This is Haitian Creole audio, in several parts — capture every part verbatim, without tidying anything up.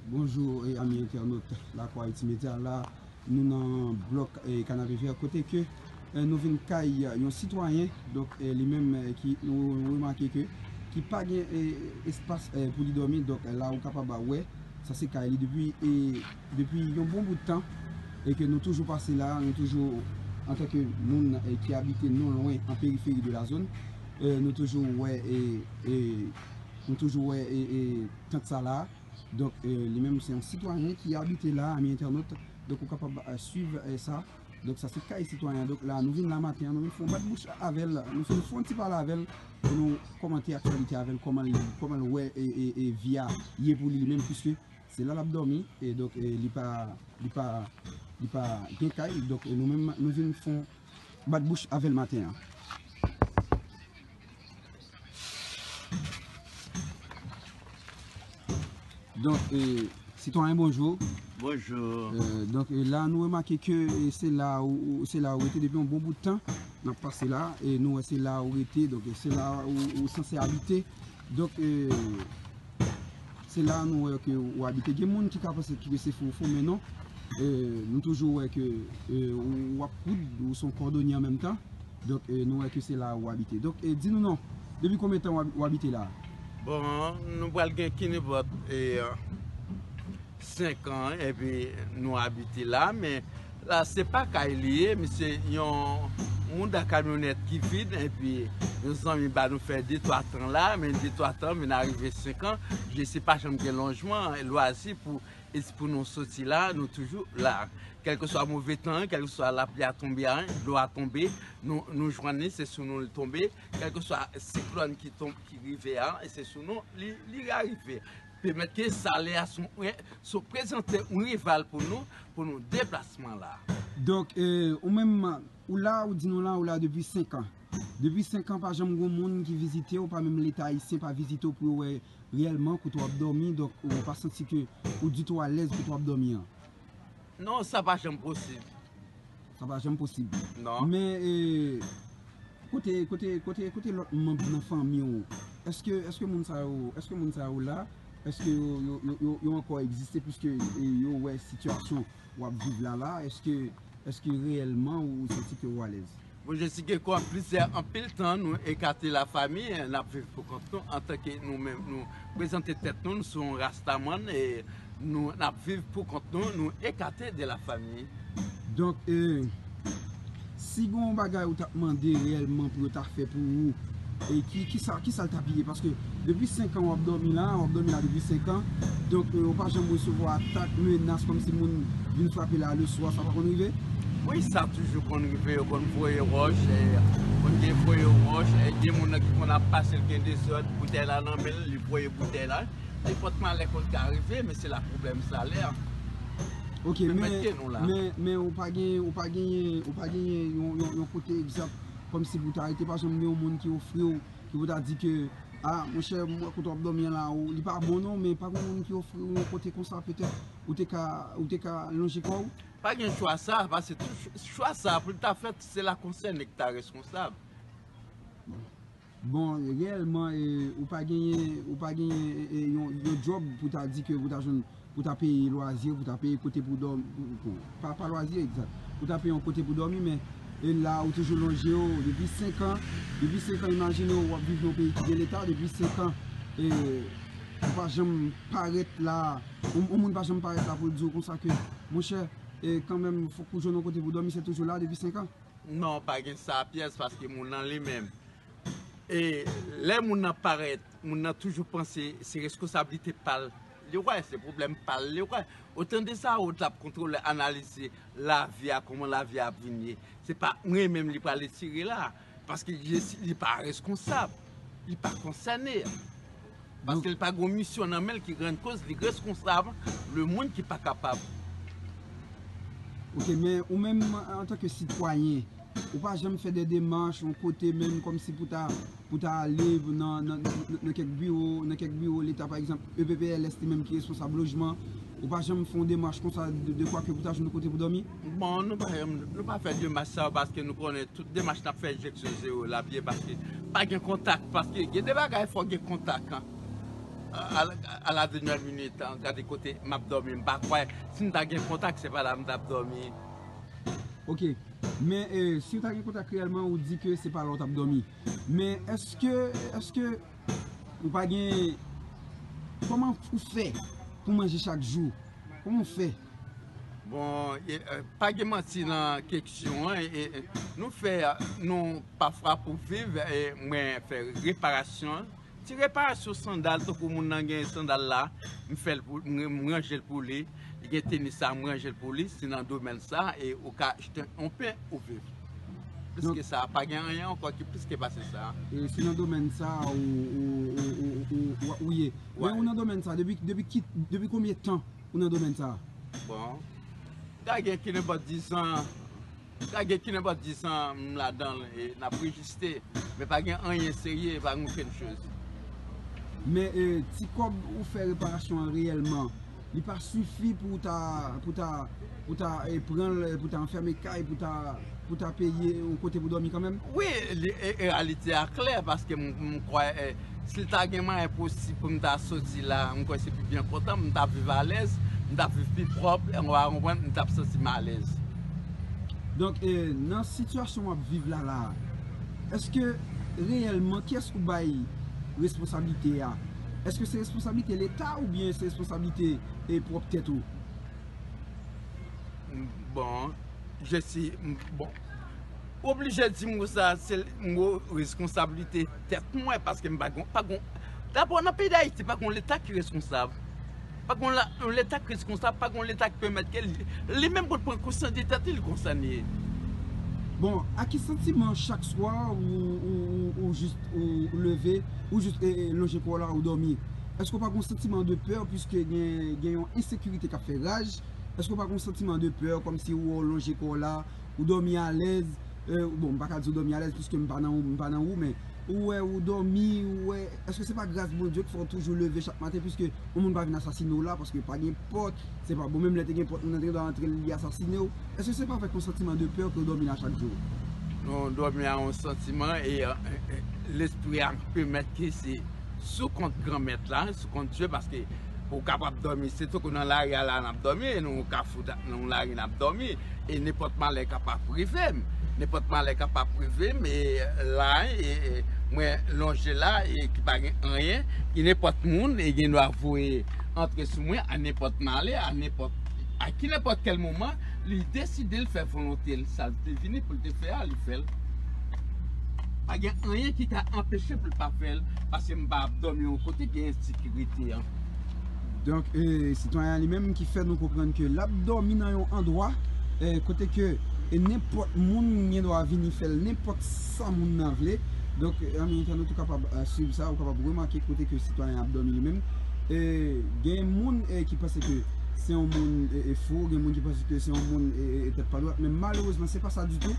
Bonjou, e, ami entènot Lakwa Ayiti Medya la, nou nan blòk, e, Kanapevè, kote ke, e, nou vin kay yon sitwayen, donk, e, li menm, e, ki nou remake ke ki pa gen, e, espas, e, pou li dòmi, donk, e, la ou kapab wè, sa se kay li depi, e, depi yon bon bout tan, e ke nou toujou pase la, nou toujou, antanke moun, e, ki abite non lwen an periferi de la zòn, e, nou toujou wè, e, e, nou toujou wè, e, e, tant sa la. Donk, e, li menm se yon sitwayen ki abite la, ami entènot. Donk, ou kapab, e, swiv, e, sa. Donk, sa se kay sitwayen an. Donk, la, nou vin la maten an, nou vin fè yon bat bouch avè l. Nou fin fè yon ti pale avè l pou nou kòmante aktyalite avè l, kòman l, kòman l wè, e, e, e, vi a ye pou li, li menm, piske se la l ap dòmi. E donk, e, li pa, li pa, li pa gen kay. Donk, e, nou menm, nou vin fè yon bat bouch avè l maten an. Donk, e, sitwayen, bonjou. Bonjou. E, donk, e, la, nou remake ke, e, se la ou, ou- se la ou rete depi yon bon bout tan. N ap pase la, e nou wè se la ou rete, donk, e se la ou, ou sanse abite. Donk, e, se la nou wè ke ou abite. Gen moun ki ka panse ke se fou, fou, men non. E, nou toujou wè ke, e, ou, w ap koud, ou se yon kòdonye an menm tan. Donk, e, nou wè ke se la ou abite. Donk, e, di nou non, depi konbyen tan w ab- ou abite la? Bon, nou pral gen kinibòt, e, senk an, epi nou abite la, men la, se pa kay li ye, men se yon mouda kamyonèt ki vid, epi yon zanmi ba nou fè de twa tan la, men de twa tan vin arive senk an, je se pa janm gen lonjman, lwazi pou, e pou nou soti la, nou toujou la. Kèlkeswa move tan, kèlkeswa lapli a tonbe a, dlo a tonbe, nou, nou jwenn li, se sou nou li tonbe, kèlkeswa siklòn ki tonbe, ki rive a, se sou nou li, li arive. Pèmèt ke salè a se yon, se prezante yon rival pou nou, pou nou deplasman la. Donk, e, ou menm, ou la, ou di nou la, ou la depi senk an. Depi senk an, pa janm gen moun ki vizite w, pa menm Leta ayisyen pa vizite w pou yo wè reyèlman kote w ap dòmi, donk ou pa santi ke ou ditou alèz kote w ap dòmi an? Non, sa pa janm posib. Sa pa janm posib. Non. Men, e, kote, kote, kote, kote lòt manm nan fanmi w? Èske, èske moun sa yo, èske moun sa yo la? Èske yo, yo, yo, yo, yo ankò egziste, piske, e, yo wè sitiyasyon w ap viv la la? Èske, èske reyèlman ou santi ke ou alèz? Bon, je si ke kon plizyè anpil tan nou ekate lafanmi, n ap viv pou kont nou antanke nou menm, nou prezante tèt nou, nou se yon rastaman, e nou, n ap viv pou kont nou, nou ekate de lafanmi. Donk, e, si gen yon bagay ou t ap mande reyèlman pou yo ta fè pou ou, e ki, ki sa, ki sa l t ap ye? Paske depi senk an w ap dòmi la, w ap dòmi la depi senk an. Donk, e, ou pa janm resevwa atak, menas, kòmsi moun vin frape la le swa, sa pa konn rive? Wi, sa toujou konn rive, yo konn voye wòch, e, konn gen voye wòch, e, gen moun nan ki konn ap pase, l gen dezòd, boutèy la nan men l, li voye boutèy la. Nenpòt malè konn ka rive, men se la pwoblèm salè. Ok, men, men, men ou pa gen, ou pa genyen, ou pa genyen yon, yon, yon kote egzat, kòmsi pou ta rete, pa janm gen yon moun ki ofri w, ki pou ta di ke, a, monchè, m wè kote w ap dòmi an la, ou, li pa bon non, men pa gen moun ki ofri w yon kote konsa, petèt, ou te ka, ou te ka lonje kò w? Pa gen chwa sa, paske tout ch-, chwa sa, pou l ta fèt, se la konsène ki ta reskonsab. Bon, reyèlman, e, ou pa genyen, ou pa genyen, e, e, yon, yon djòb pou ta di ke pou ta jwenn, pou ta peye lwazi, pou ta peye kote pou dòmi, pou, pou, pa, pa lwazi egzat, pou ta peye yon kote pou dòmi, men, e, la ou toujou lonje w depi senk an, depi senk an, imajine w, w ap viv nan yon peyi ki gen Leta, depi senk an, e, ou pa janm parèt la, yon, yon moun pa janm parèt la pou l di w konsa ke, monchè, e, kanmenm, fòk ou jwenn yon kote pou dòmi, se toujou la depi senk an. Non, pa gen sa pyès, paske moun nan li menm. E lè moun nan parèt, moun nan toujou panse se reskonsablite pa l li wè, se pwoblèm pa l li wè. Otan de sa, ou t ap kontwole, analize lavi a, kòman lavi a ap vin ye. Se pa mwen menm li pral etire la, paske je si li pa reskonsab, li pa konsène. Paske li pa gen yon misyon nan men l ki rann kòz li reskonsab, le moun ki pa kapab. Ok, men ou menm, antanke sitwayen, ou pa janm fè de demach, yon kote menm kòmsi pou ta, pou ta ale nan, nan, nan, nan kèk biwo, nan kèk biwo Leta, pa egzanp, E P P L S li menm ki responsab lojman, ou pa janm fè yon demach konsa de, de kwa ke pou ta jwenn yon kote pou dòmi? Bon, nou pa janm, nou pa fè demach sa yo paske nou konnen tout demach n ap fè jeksyon zewo l ap ye paske pa gen kontak, paske gen de bagay fò gen kontak, an. À la, à la dernière minute, hein, gade kote m ap dòmi, m pa kwè. Si m ta gen kontak, se pa la m t ap dòmi. Ok. Men eh, si w ta gen kontak reyèlman, ou di ke se pa la w t ap dòmi. Men èske, èske ou pa gen, kòman ou fè pou manje chak jou? Kòman w fè? Bon, e, e, pa gen manti nan keksyon an. E, e, nou fè, nou pafwa pou viv, e, mwen fè reparasyon. Ti reparasyon sandal, tankou moun nan gen sandal la, m fè l pou, m, m ranje l pou li. Li gen tenis sa, m ranje l pou li. Si nan domèn sa, e ou ka achte yon pen ou viv. Plis ke sa, pa gen anyen ankò ki plis ke pase sa. E si nan domèn sa ou, ou, ou, ou, ou, ou ye. Men ou nan domèn sa, depi, depi, ki, depi konbyen tan ou nan domèn sa? Bon, ka gen ki nenpòt dizan, ka gen ki nenpòt dizan m ladan l, e n ap rejiste, men pa gen anyen serye, pa gen okenn choz. Men eh, ti kòb ou fè reparasyon an reyèlman, li pa sifi pou w ta, pou ta, pou ta eh, pran l, pou ta anfèmen kay, pou ta, pou ta peye yon kote pou dòmi kanmenm? Wi, li, e, e, reyalite a klè, paske m, m kwè, e, si l ta gen mwayen posib pou m ta soti la, m kwè se pi byen kontan, m t ap viv alèz, m t ap viv pi pwòp, e, w a konprann, m t ap santi m alèz. Donk, e, nan sitiyasyon w ap viv la la, èske reyèlman, kiyès ou bay responsablite a? Èske se responsablite Leta oubyen se responsablite e, pwòp tèt ou? Bon, je suis, bon, oblije di m konsa, se m rekonsablite tèt mwen, paske m pa gon, pa gon, dabò nan peyi Dayiti, pa gon Leta ki reskonsab. Pa gon la, yon Leta ki reskonsab, pa gon Leta ki pèmèt ke li, li menm pou l pran konsyans de tèt li, li konsa li ye. Bon, a ki santiman chak swa ou, ou, ou, ou jis ou leve, ou jis e, e, lonje kò w la, ou dòmi? Èske w pa gon santiman de pè, piske gen, gen yon ensekirite k ap fè raj? Èske w pa gon santiman de pè, kòmsi ou wè w lonje kò w la, ou dòmi alèz? E, bon, m pa ka di w dòmi alèz, piske m pa nan ou, m pa nan ou, men ou wè ou dòmi, ou wè, èske se pa gras Bondye k fè w toujou leve chak maten, piske yon moun pa vin asasine w la, paske pa gen pòt, se pa bon, menm lè te gen pòt, moun nan te gen dwa rantre, li asasine w? Èske se pa avèk yon santiman de pè ke w dòmi la chak jou? Non, dòmi a yon santiman e, e, e, lespri a pèmèt ke se sou kont Granmèt la, sou kont Dye, paske ou kapab dòmi, se tankou nan lari a la n ap dòmi, e nou ka fout nan yon lari n ap dòmi, e nenpòt malè kapab rive m, nenpòt malè kapab rive m, e la, e, e mwen lonje la, e ki pa gen anyen, ki nenpòt moun, e gen dwa voye antre sou mwen a nenpòt malè, a nenpòt, a ki nenpòt kèl moman, li deside l fè volonte l, sa l te vini pou l te fè a, li fè l. Pa gen anyen ki ka anpeche pou l pa fè l, paske m pa ap dòmi yon kote ki gen ensekirite an. Donk, e, sitwayen an li menm ki fè nou konprann ke l ap dòmi nan yon andwa, e, kote ke, e, nenpòt moun gen dwa vini fè l nenpòt sa moun nan vle. Donk, e, ami entènot, ou kapab, e, swiv sa, ou kapab remake kote ke sitwayen an ap dòmi li menm. E, gen moun, e, ki panse ke se yon moun, e, e, fou, gen moun ki panse ke se yon moun, e, e, e, tèt pa dwat, men malerezman, se pa sa ditou.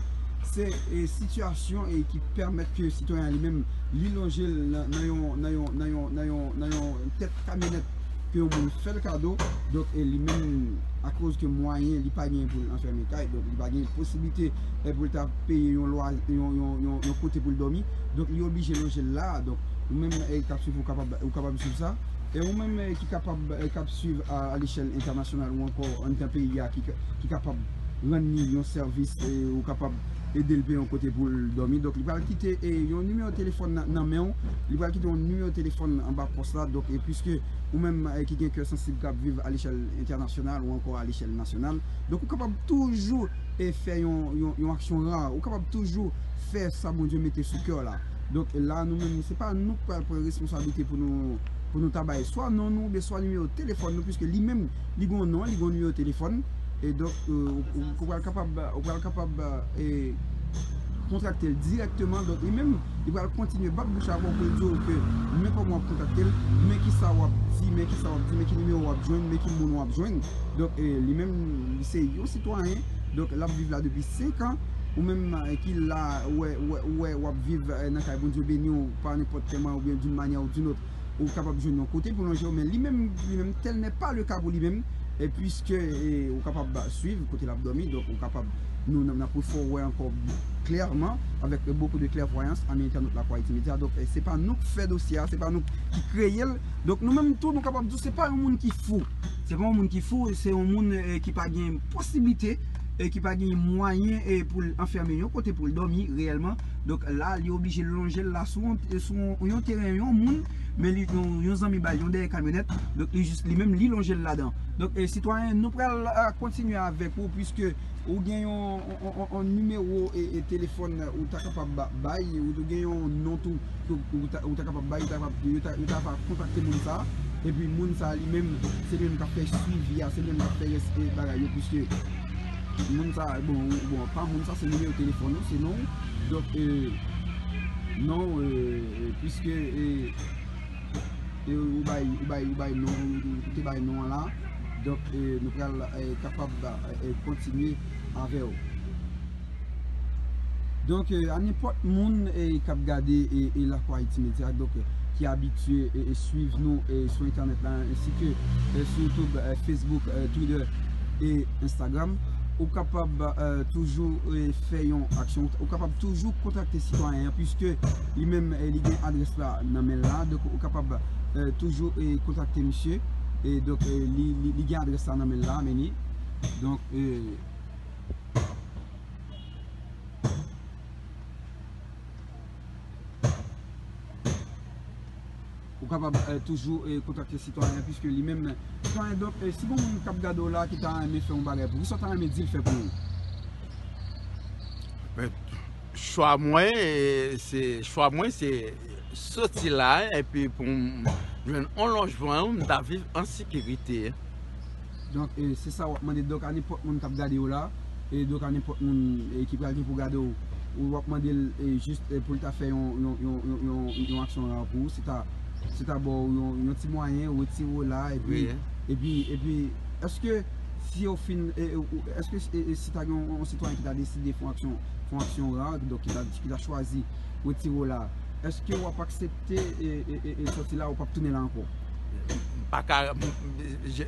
Se, e, sitiyasyon, e, ki pèmèt ke sitwayen an li menm, li lonje l nan, nan yon, nan yon, nan yon, nan yon, nan yon tèt kamyonèt ke yon moun fè l kado. Donk, e, li menm, akoz ke mwayen li pa gen pou l anfèmen kay, donk li pa gen posiblite, e, pou l ta peye yon lwa, yon, yon, yon, yon kote pou l dòmi. Donk, li oblije lonje l la. Donk, ou menm, e, k ap swiv, ou kapab, ou kapab swiv sa. E ou menm, e, ki kapab, e, k ap swiv a, a lechèl entènasyonal ou ankò anndan peyi a, ki, ki kapab rann li yon sèvis, e ou kapab ede l peye yon kote pou l dòmi. Donk, li pral kite, e, yon nimewo telefòn nan, nan men w. Li pral kite yon nimewo telefòn anba pòs la. Donk, e piske ou menm, e, ki gen kè sansib k ap viv a lechèl entènasyonal ou ankò a lechèl nasyonal, donk, ou kapab toujou, e, fè yon, yon, yon aksyon ra. Ou kapab toujou fè sa Bondye mete sou kè w la. Donk, la, nou menm, se pa nou k pral pran responsablite pou nou, pou nou ta bay swa non nou, oubyen swa nimewo telefòn nou, piske li menm, li gen yon non, li gen yon nimewo telefòn. E donk, e, ou, ou, ou pral kapab, ou pral kapab, e, kontrakte l dirèkteman. Donk, li menm, li pral kontinye bat bouch avè w pou l di w ke men kòman w ap kontakte l, men kisa w ap di, men kisa w ap di, men ki nimewo w ap jwenn, men ki moun w ap jwenn. Donk, e, li menm, li se yon sitwayen. Donk, l ap viv la depi senk an. Ou menm, e, ki la, ou wè, ou wè, ou wè, w ap viv, e, nan kay Bondye beni w pa nenpòt kèman oubyen d'une manière ou d'une autre, ou kapab jwenn yon kote pou lonje w, men li menm, li menm, tel n'est pas le cas pou li menm, e, puiske, e, ou kapab swiv kote l ap dòmi, donk ou kapab nou, n ap refè w wè ankò klèman, avèk beaucoup de clairvoyance, ami entènot Lakwayiti Media. Donk, eh, se pa nou k fè dosye a, se pa nou ki kreye l. Donk, nou menm tou, nou kapab di w, se pa yon moun ki fou. Se pa yon moun ki fou, se yon moun, eh, ki pa gen posiblite, eh, ki pa gen mwayen, eh, pou l anfème yon kote pou l dòmi reyèlman. Donk, la, li oblije lonje l la sou yon, sou yon, yon teren, yon moun, men li, yon, yon zanmi ba l, yon dèyè kamyonèt. Donk, li jis, li menm, li lonje l ladan. Donk, eh, sitwayen, nou pral, ah, kontinye avèk ou, puiske ou gen yon, yon, yon, yon nimewo e, e telefòn ou ta kapab ba-, bay, ou tou gen yon non tou ke ou ta, ou ta kapab bay, ou ta kapab, yo ta, yo ta kapab kontakte moun sa a. Epi moun sa a li menm, se li menm k ap fè swivi a, se li menm k ap fè rès e bagay yo, puiske moun sa a, bon, ou, bon, pa moun sa, se nimewo telefòn ou, se non ou. Donk, e, non, e, e, puiske, e, e ou bay, ou bay, ou bay non, ou, ou te bay non an la. Donk, e, nou pral, e, kapab, e, e, kontinye avè w. Donk, e, a nenpòt moun, e, k ap gade, e, e, Lakwayiti Media, donk, e, ki abitye, e, e, swiv nou, e, sou entènèt la, ensi ke, e, sou YouTube, e, Facebook, e, Twitter e Instagram, ou kapab, e, toujou, e, fè yon aksyon, ou kapab toujou kontakte sitwayen an, puiske li menm, e, li gen adrès la nan men l la, donk ou kapab, e, toujou, e, kontakte misye, e, donk, e, li, li, li gen adrès la nan men l la, men li, donk, e, ou kapab, e, toujou, e, kontakte sitwayen an, puiske li menm, sitwayen, donk, e, si gon moun k ap gade w la ki ta renmen fè yon bagay pou ou, kisa w ta renmen di l fè pou ou? Men, chwa mwen, e, se, chwa mwen, se soti la, epi pou m jwenn yon lojman, m ta viv an sekirite. Donk, e, se sa w ap mande. Donk, a nenpòt moun k ap gade w la, e, donk, a nenpòt moun, e, ki pral gen pou gade w, w ap mande l, e, jis, e, pou l ta fè yon, yon, yon, yon, yon, yon aksyon ra pou ou, se ta, se ta ba w yon, yon ti mwayen, retire w la, epi, wi, epi, epi, èske si yo fin, e, e, ou, èske, e, e, si ta gen yon, yon sitwayen ki ta deside fè yon aksyon, fè yon aksyon ra, donk ki ta, ki ta chwazi retire w la, èske w ap aksepte, e, e, e, e sòti la, ou p ap tounen la ankò? M pa ka, m, m, je,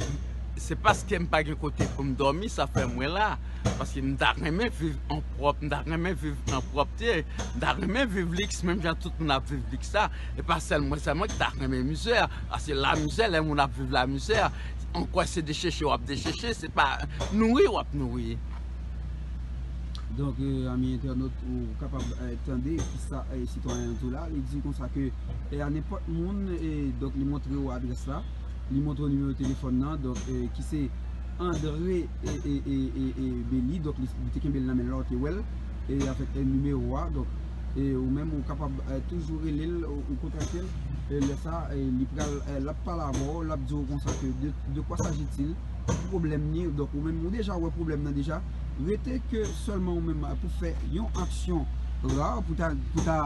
se paske m pa gen kote pou m dòmi, sa fè mwen la. Paske m ta renmen viv an pwòp, m ta renmen viv an pwòpte, m ta renmen viv liks, menm jan tout moun ap viv liks la. E pa sèl mwen sèlman ki ta renmen mizè, paske lamizè, lè moun ap viv lamizè, an kwè se decheche w ap decheche, se pa nouri w ap nouri. Donk, e, ami entènot, ou kapab, e, tande kisa, e, sitwayen an di w la. Li di konsa ke, e, a nenpòt moun, e, donk, li montre w adrès la, li montre w nimewo telefòn nan, donk, e, ki se André, e, e, e, e, e, Bely, donk, li, li te kenbe l nan men l la, ou te wè l, e, avèk, e, nimewo a, donk, e, ou menm, ou kapab, e, toujou rele l, ou, ou kontakte l, e, lè sa, e, li pral, e, l ap pale avè w, l ap di w konsa ke de, de quoi s'agit-il, pwoblèm ni, donk ou menm ou deja wè pwoblèm nan deja. Rete ke sèlman ou menm pou fè yon aksyon ra, pou ta, pou ta,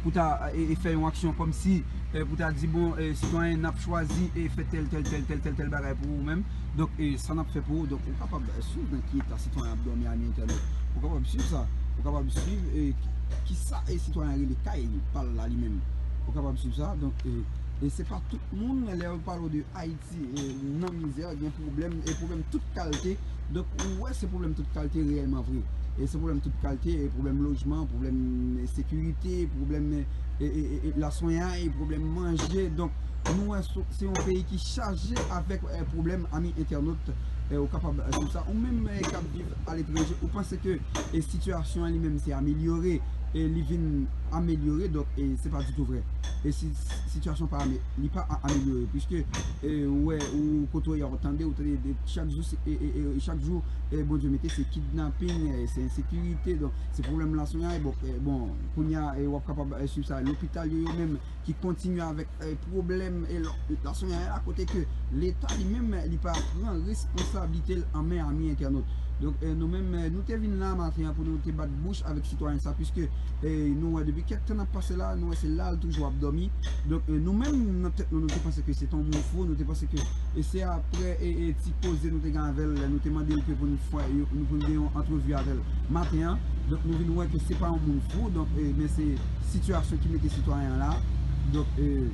pou ta, e, e fè yon aksyon kòmsi, e, pou ta di, bon, e, sitwayen, n ap chwazi e fè tèl, tèl, tèl, tèl, tèl, tèl bagay pou ou menm. Donk, e, sa n ap fè pou ou. Donk, ou kapab, e, swiv nan ki eta sitwayen ap dòmi, ami entènot. Ou kapab swiv sa. Ou kapab swiv, e, ki, kisa, e, sitwayen rele kay pa l la li menm. Ou kapab swiv sa. Donk, e, e se pa tout moun, lè yo pale w de Ayiti, e, nan mizè, gen pwoblèm, e pwoblèm tout kalte. Donk, ou wè se pwoblèm tout kalte reyèlman vre. E se pwoblèm tout kalte, e pwoblèm lojman, pwoblèm, e, sekirite, pwoblèm, e, e, e, e, laswenyay, pwoblèm manje. Donk, nou wè se, se yon peyi ki chaje avèk, e, pwoblèm, ami entènot, e, ou kapab, e, swiv sa. Ou menm, e, k ap viv aletranje, ou panse ke, e, sitiyasyon an li menm se amelyore, e li vin amelyore, donk, e se pa ditou vre. E si, sitiyasyon pa ame-, li pa a-, amelyore, puiske, e, ou wè, ou kote w ye, ou tande, ou tande, de, chak jou, se, e, e, e, chak jou, e, Bondye mete, se kidnaping, e, se ensekirite, donk, se pwoblèm laswenyay, bon, e, bon, kounye a, e, w ap kapab, e, swiv sa, lopital yo, yo menm, ki kontinye avèk, e, pwoblèm, e, la, laswenyay la, kote ke Leta li menm, li pa pran responsablite l an men, ami entènot. Donk, e, nou menm, e, nou te vin la maten an pou nou te bat bouch avèk sitwayen sa, puiske, e, nou wè depi kèk tan n ap pase la, nou wè se la l toujou ap dòmi. Donk, e, nou menm, nan tèt nou, nou te panse ke se t on moun fou, nou te panse ke, e, se apre, e, e, ti koze nou te gen avè l, nou te mande l ke pou nou fè, nou, pou nou gen yon antrevi avè l maten an. Donk, nou vin wè ke se pa yon moun fou, donk, e, men se sitiyasyon ki mete sitwayen an la. Donk, e,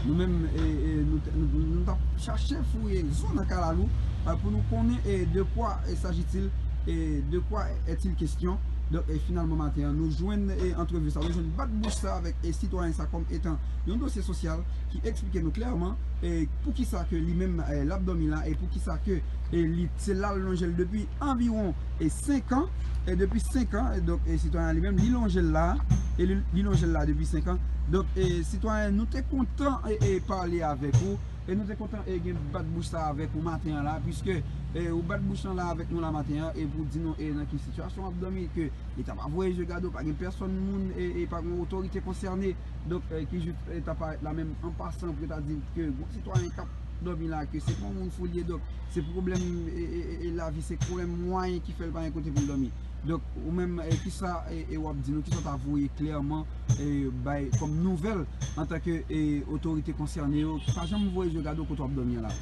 nou menm, e, e, nou, nou, nou t ap chache fouye zo nan kalalou, e, pou nou konnen, e, de quoi, e, s'agit-il. E de kwa ètil kesyon? Donk, e finalman maten an, nou jwenn e antrevi sa, nou jwenn bat bouch sa avèk e sitwayen sa kòm etan yon dosye sosyal ki eksplike nou klèman e poukisa ke li menm e l ap dòmi la e poukisa ke e li se la l lonje l depi anviwon e senk an. E depi senk an, e donk e sitwayen li menm li lonje l la, e li, li lonje l la depi senk an. Donk e sitwayen, nou te kontan e, e pale avèk ou. E nou te kontan e gen bat bouch sa avèk ou maten an la, piske e ou bat bouch lan la avèk nou la maten an, e pou di nou e nan ki sitiyasyon w ap dòmi, ke Leta pa voye je gade w, pa gen pèsòn moun e, e pa gen otorite konsène, donk e ki jis e ta parèt la menm an pasan pou yo ta di ke gon sitwayen k ap dòmi la, ke se pa yon moun fou l ye, donk se pwoblèm e, e, e, e lavi, se pwoblèm mwayen ki fè l pa gen kote pou l dòmi. Donk, ou menm, e, kisa e, e w ap di nou, kisa w ta voye klèman e, bay kòm nouvèl antanke e, otorite konsène yo, ki pa janm voye je gade w kote w ap dòmi an la?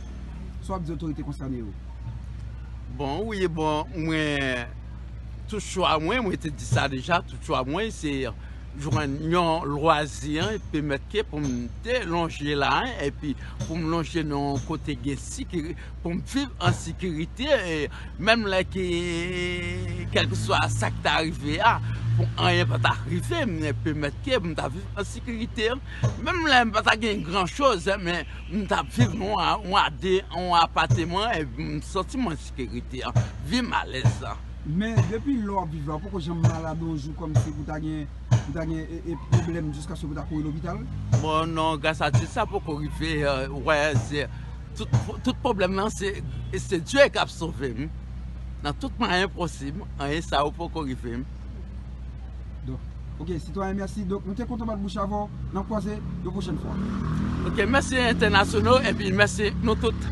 Sa w ap di otorite konsène yo? Bon, wi, bon, mwen, tout chwa mwen, mwen te di sa deja, tout chwa mwen, se jwenn yon lwazi an, pèmèt ke pou m te lonje la, epi pou m lonje nan yon kote gen sekiri-, pou m viv an sekirite, e menm lè ke, kèlkeswa sa k ta rive a, pou anyen pa ta rive m, pèmèt ke m ta viv an sekirite. Menm lè m pa ta gen gran choz, men m ta viv nan yon, yon ade, yon apateman, epi m santi m an sekirite, vi m alèz. Men depi lè w ap viv la, ou poko janm malad yon jou kòmsi pou ta gen, pou ta gen e, e pwoblèm jiskaske pou ta kouri lopital? Bon, non, gras a Dye, sa poko rive, e, wè, se, tout, tout pwoblèm nan, se, se Dye k ap sove m. Nan tout mwayen posib, anyen sa yo poko rive m. Donk, ok, sitwayen, mèsi. Donk, nou te kontan bat bouch avè w. N ap kwaze yon pwochèn fwa. Ok, mèsi entènasyonal, epi mèsi nou tout.